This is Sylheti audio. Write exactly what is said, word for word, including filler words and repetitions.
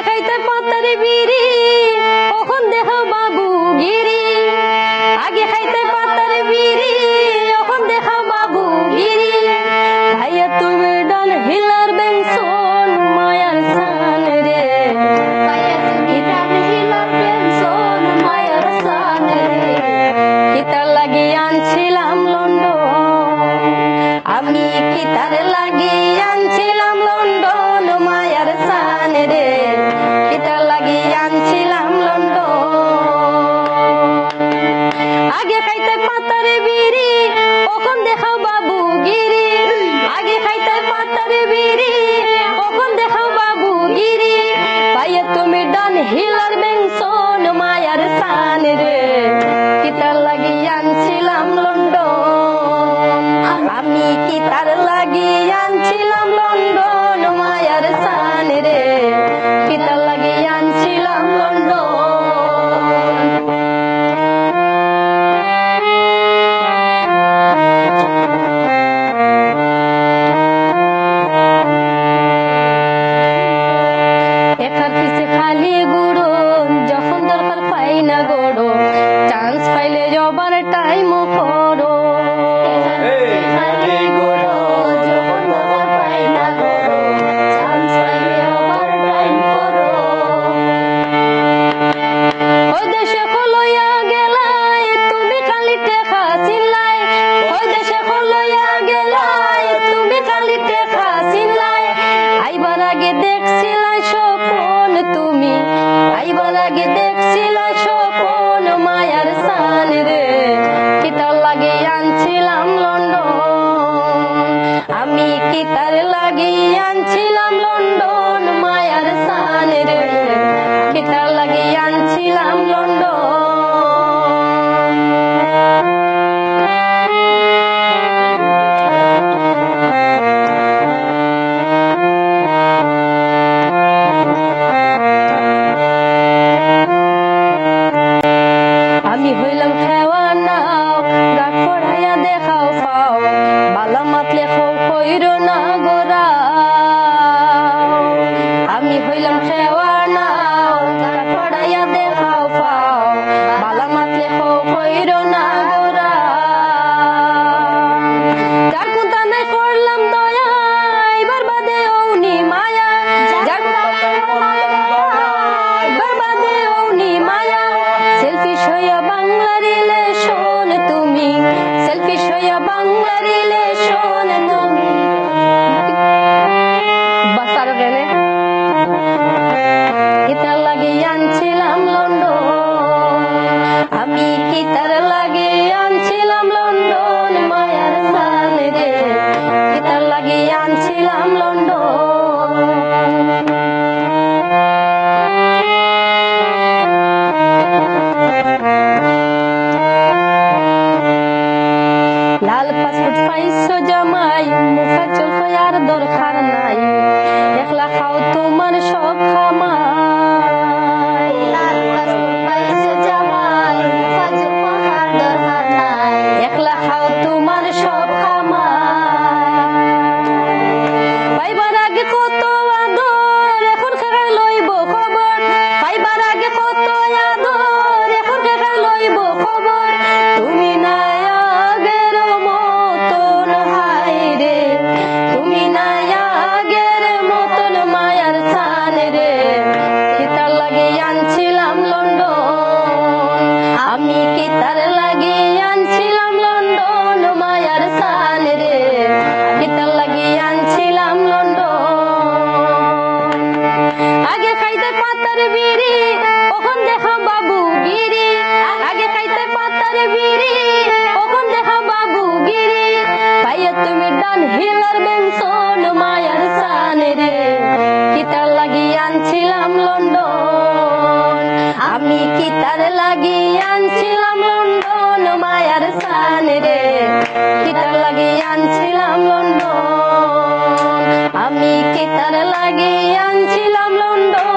খাইতে পাতার বিড়ি, অখন দেখাও বাবুগিরি। আগে খাইতে পাতার বিড়ি, অখন দেখাও বাবুগিরি। ভাইয়া তুমি ডান হিলার বেনসন মায়ার সান রে। ভাইয়া তুমি ডান হিলার বেনসন মায়ার সান রে। কিতার লাগি আনছিলাম লন্ডন। আমি কিতার লাগি আনছিলাম লন্ডন মায়ার সান রে, কিতার লাগি আনছিলাম লন্ডন। আগে খাইতে পাতার বিড়ি, অখন দেখাও বাবুগিরি। আগে খাইতে পাতার বিড়ি, অখন দেখাও বাবুগিরি। পাইয়া তুমি ডান হিলার বেনসন মায়ার সান রে, কিতার লাগি আনছিলাম লন্ডন। আমি কিতার লাগি আনছিলাম লন্ডন মায়ার সান রে, কিতার লাগি আনছিলাম লন্ডন। একার পিছে খালি ঘুরো, যখন দরকার পাই না গড়ো, চান্স পাইলে ওভার টাইম করো। খালি ঘুরো, যখন দরকার পাই না গড়ো, চান্স পাইলে ওভার টাইম করো। ওই দেশে কলইয়া গেলাই, তুমি খালি টেকা চিল্লাই। ওই দেশে কলইয়া গেলাই, তুমি খালি টেকা চিল্লাই। আইবার আগে দেখছিলাই স্বপন তুমি, আইবার আগে দেখছিলাই স্বপন মায়ার সান রে। কিতার লাগি আনছিলাম লন্ডন, আমি কিতার লাগি আনছিলাম লন্ডন মায়ার সান রে, কিতার লাগি আনছিলাম লন্ডন। আমি হইলাম খেওয়ানা, গাট পড়াইয়া দেখাও পাও, বালা মাতলে হও কইরো না গোরা। আমি হইলাম খেওয়ানা, গাট পড়াইয়া দেখাও পাও, বালা মাতলে হও কইরো না গোরা। যার কুন্তা নাই করলাম দয়া, এবার বাদে অউনি মায়া। যার কুন্তা নাই করলাম দয়া, এবার বাদে অউনি মায়া। সেলফিশ হইয়া বাংলা রিলেশন তুমি, সেলফিশ হইয়া বাংলা রিলেশন তুমি। বাস আরো গেলে। কিতার লাগি আনছিলাম লন্ডন, আমি কিতার লাগি আনছিলাম লন্ডন মায়ার সান রে, কিতার লাগি আনছিলাম লন্ডন। লাল পাসপোর্ট পাইছো জামাই, মুখা চোখ আর দরকার নাই, একলা খাও তোমার সব কামাই। লাল পাসপোর্ট পাইছো জামাই, মুখা চোখ আর দরকার নাই, একলা খাও তোমার সব কামাই। পাইবার আগে কত আদর, এখন কেকার লইব খবর। পাইবার আগে কত আদর, এখন কেকার লইব খবর। তুমি নাই আগের মতন হায় রে, তুমি নাই আগের মতন মায়ার সান রে। কিতার লাগি আনছিলাম লন্ডন, আমি কিতার লাগি আনছিলাম লন্ডন মায়ার সান রে, কিতার লাগি আনছিলাম লন্ডন। আগে খাইতে পাতার বিড়ি, অখন দেখাও বাবুগিরি। আগে খাইতে পাতার বিড়ি, অখন দেখাও বাবুগিরি। পাইয়া তুমি ডান হিলার বেনসন মায়ার সান রে, কিতার লাগি আনছিলাম লন্ডন। আমি কিতার লাগি আনছিলাম লন্ডন মায়ার সান রে, কিতার লাগি আনছিলাম লন্ডন। আমি কিতার লাগি আনছিলাম লন্ডন।